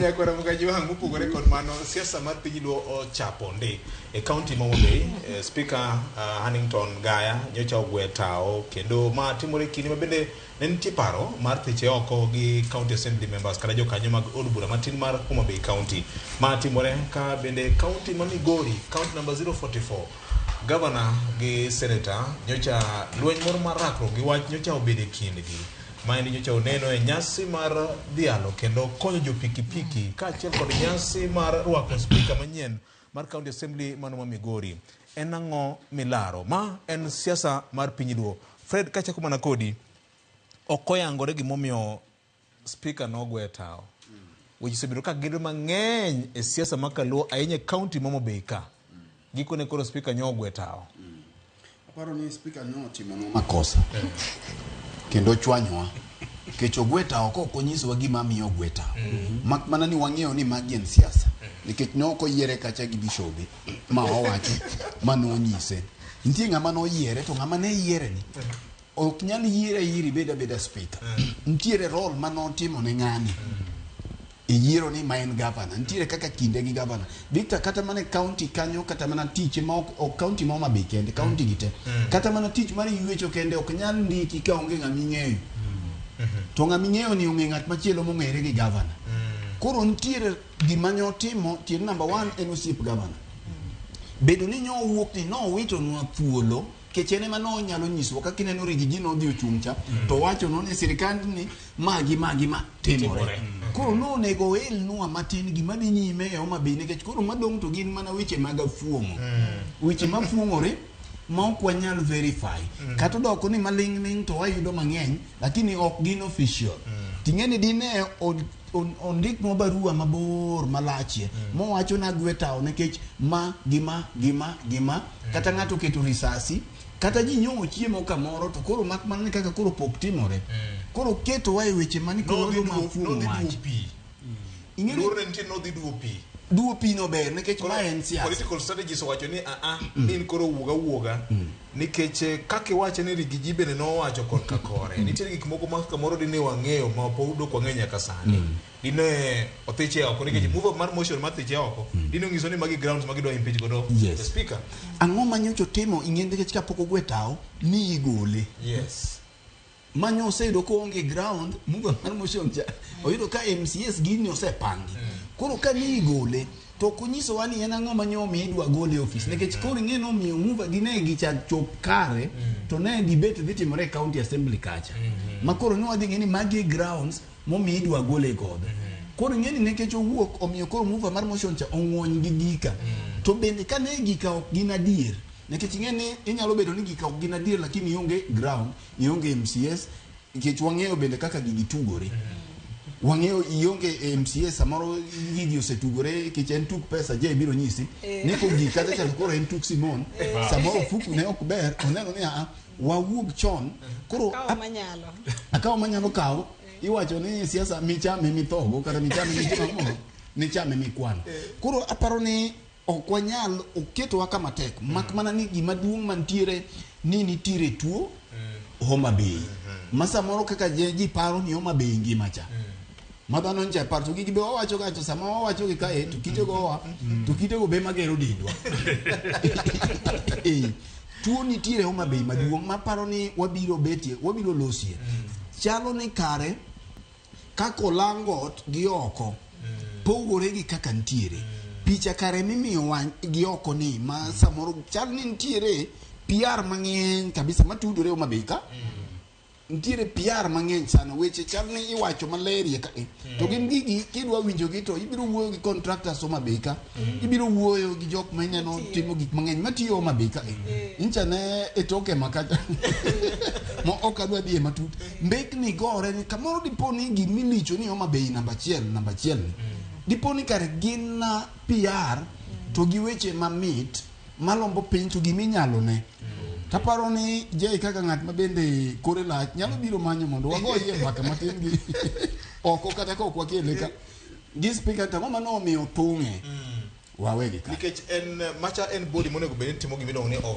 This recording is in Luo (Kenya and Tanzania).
Nyakwara Mukajwang' mopogore kod mano, siasa mar piny Luo ochapo ndi e kaunti ma Homa Bay. Speaker Hannington Gaya nyocha ogwe tawo kendo ma timore e kinde ma bende ne nitie paro mar thiche oko gi county assembly members kata jokanyo mag od bura matin mar Homa Bay County. Ma timore ka bende kaunti ma Migori, county number 044, Gavana gi senator nyocha lweny moro mar rakruok gi wach nyocha obedo e kindgi. Maendi nyocha oneno e nyasi mar dhialo kendo konyo jo pikipiki kaachiel kod nyasi mar rwako spika manyien mar County Assembly mano ma Migori. En ang'o milaro? Ma en siasa mar piny Luo. Fred, kachako mana kodi, ok oyangore gimomiyo spika nogwe tawo. Weche osebedo ka gedo mang'eny e siasa ma kaluo ahinya e county ma Homa Bay ka. Gikone koro spika nyo ogwe tawo. Aparo ni spika nyo otimonwa makosa kendo ochwanyowa nikech ogwe tawo ka ok onyisowa gima miyo ogwe tawo mak mana ni wang'eyo ni magi en siasa nikech ne ok oyiere kacha gi bishobe ma owacho ma nonyise nitie ng'ama noyiere to ng'ama ne yiere ni ok nyal yiere iri ibed abeda spika nitiere role ma notimo ne ng'ani e yiero ni ma en gavana nitiere kaka kinde gi gavana Victor kata mana e county kanyo kata mana tich ma ok ok county ma Homa Bay kende county gi te kata mana tich mar ywecho kende ok nyal ndiki ka onge ng'ama ing'eyo to ng'ama ing'eyo ni ong'e ng'at machielo mong'ere gi gavana koro nitiere gima ne otimo tiend number one en osiep gavana bedo ni nowuok ni nowitonwa thuolo Kech en ema nonyalo nyisowa kaka ineno Riggy G nodhi ochung' cha to wachonwa ni sirikandni ma gi ma gi ma timore. Koro nonego oelnwa matin gima dhi nyime e Homa Bay nikech koro madong' to gin mana weche mag afuong'o. Weche mafuong'ore ma ok wanyal verify. Kata odoko ni maling'ling' to wayudo mang'eny lakini ok gin official. Ting'e ni dine ondiknwa barua mabor malachie mowacho ni agwe tawo nikech ma gi ma gi ma gi ma kata ng'ato oketo risasi kata ji nyo ochiemo kamoro to koro mak mana ni kaka koro pok timore koro ketowa e weche mani koro Nodhi wadwa duo mafuong'o nodhi duo wach pi. Ing'e ni Luor ne nitie nodhi duo pi. duo pi no ber nikech Koro ma en siasa political strategies owacho ni aa ni in koro wuog awuoga nikech kaka iwache ni Riggy G bende nowacho korka kore nitiere gik moko ma kamoro dine wang'eyo ma pod ok wang'eyo nyaka sani dine othiche oko nikech move up mar motion mar thiche oko dine onyiso ni magi grounds ma gidwa impeach godo Yes. the speaker ang'o ma nyocha otimo ing'e nikech kapok ogwe tawo ni igole yes Manyo oseyudo ka oonge ground mover mar motion cha oyudo ka MCS gini osepangi koro ka ni igole to ok onyisowa ni en ang'o ma omiyo idwa gole e ofis nikech koro ing'e ni omiyo mover gi ne gichak chop kare to ne debate dhi timore e county assembly kacha ma koro ne wadhi ng'e ni magi e grounds momiyo idwa gole godo koro ing'e ni nikech owuok omiyo koro mover mar motion cha ong'wony gi gika to bende ka ne gika ok gin adier nikech ing'e ni inyalo bedo ni gika ok gin adier lakini ionge ground ionge MCS nikech wang'eyo bende kaka gigi tugore wang'eyo ionge MCS samoro gigi osetugore nikech en tuk pesa je biro nyisi ni kogik kacha cha to koro en tuk Simon samoro ofuku ne ok ber oneno ni aa wawuog chon koro Kawo manyalo. akawo manyalo kawo iwacho ni siasa michame mithogo kata michame mitimo michame mikwano koro aparo ni Ok wanyal, oketowa kama tek. Mak mana ni gima duong' mantiere ni nitiere tuo Homa Bay. Ma samoro kaka je ji paro ni Homa Bay ngima cha. Ma dhano ncha paro to gigi be wawacho ga to sama wawacho gi kae to kite go wa to kite go be magero dendwa. Eh, tuo nitiere Homa Bay maduong' maparo ni wabiro betie, wabiro losie. Chalo ni kare Kaka olang ot gi oko pogore gi kaka nitiere. Picha kare mimiyowa gi oko ni ma samoro chal ni nitiere PR mang'eny kabisa matudore Homa Bay ka. Nitiere PR mang'eny sana weche chal ni iwacho maler iye ka e. To gin gigi kidwa winjogi to ibiro wuoyo gi contractors Homa Bay ka. Ibiro wuoyo gi jok ma ineno timo gik mang'eny matiyo Homa Bay ka e. Nyicha ne e toke ma kacha ma ok adwa dhiye matut. Mbekni gore ni kamoro dipo ni gimilicho ni Homa Bay namba achiel namba achiel ni. Dipo ni kare gin na PR to gi weche mamit malombo piny to giminyalo ne. Taparo ni Jay kaka ng'at ma bende kore lach nyalo biro manyo mondo wago iye mbaka matin gi oko kata ka ok wakele ka. Gi speaker to ang'o mane omiyo thung'e? Wawegi ka. Nikech en macha en body monego bed ni timo gima iluongo ni over